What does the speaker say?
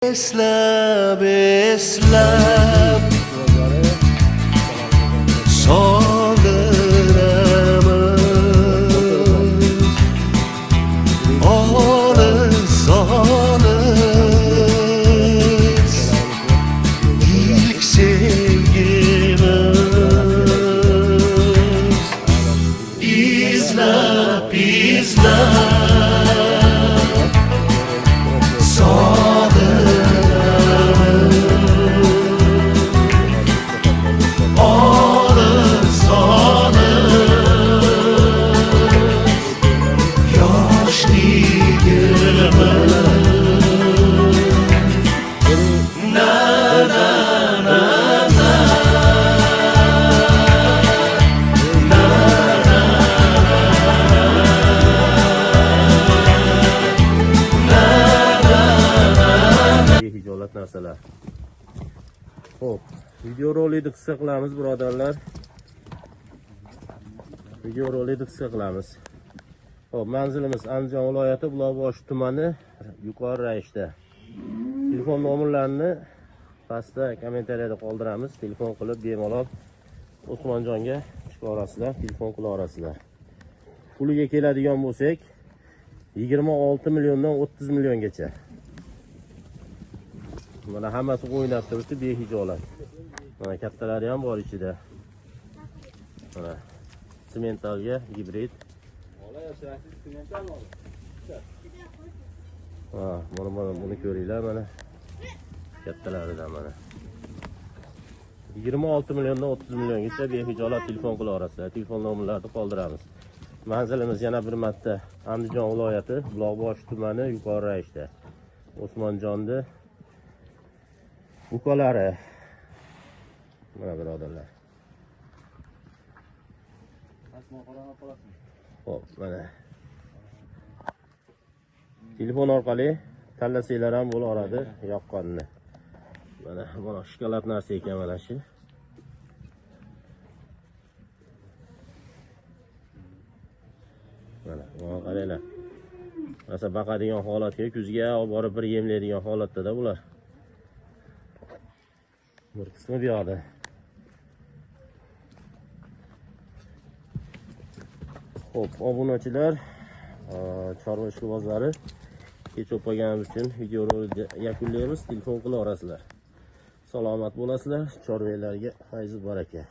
Eslab eslab sog'inamiz, olis olis ilk sevgimiz, izlab izlab sog'inamiz, olis olis yoshligimiz. Na na na na na na na. Behijolat narsalar. Xo'p, videorolikni qisqa qilamiz, birodarlar. Videorolikni qisqa qilamiz. Xo'p, manzilimiz Andijon viloyati, Buloqboshi tumani, Yuqori Rayishda. Telefon nomerlarini pastda kommentariyada qoldiramiz. Telefon qilib bemalol Usmonjonga chiqa olasizlar, telefon qila olasizlar. Puliga keladigan bo'lsak, 26 milliondan 30 milliongacha. Mana hammasi o'ynab turibdi behijolat. Mana kattalari ham bor ichida. Mana sementalga gibrid. Ha, mana mana buni ko'ringlar mana. Kattalaridan mana. 26 milliondan 30 milliongacha behijolat telefon qila olasizlar. Telefon nomerlarini qoldiramiz. Manzilimiz yana bir marta Andijon viloyati, Buloqboshi tumani, Yuqori Rayishda. Usmonjonni ukalari. Mana birodarlar. Xo'p, mana. Telefon orqali tanlasanglar ham bo'laveradi yoqqanini. Mana mana shokolad narsa ekan mana shu. Mana, mana qaranglar. Rosa baqadigan holatga, kuzga olib borib bir yemlaydigan holatda-da bular. Bir qismi bu yoqda. Xo'p, obunachilar, chorva ishqibozlari, kech bo'lib qolganimiz uchun videorolikni yakunlaymiz. Telefon qila olasizlar. Salomat bo'lasizlar, chorvalarga fayz baraka.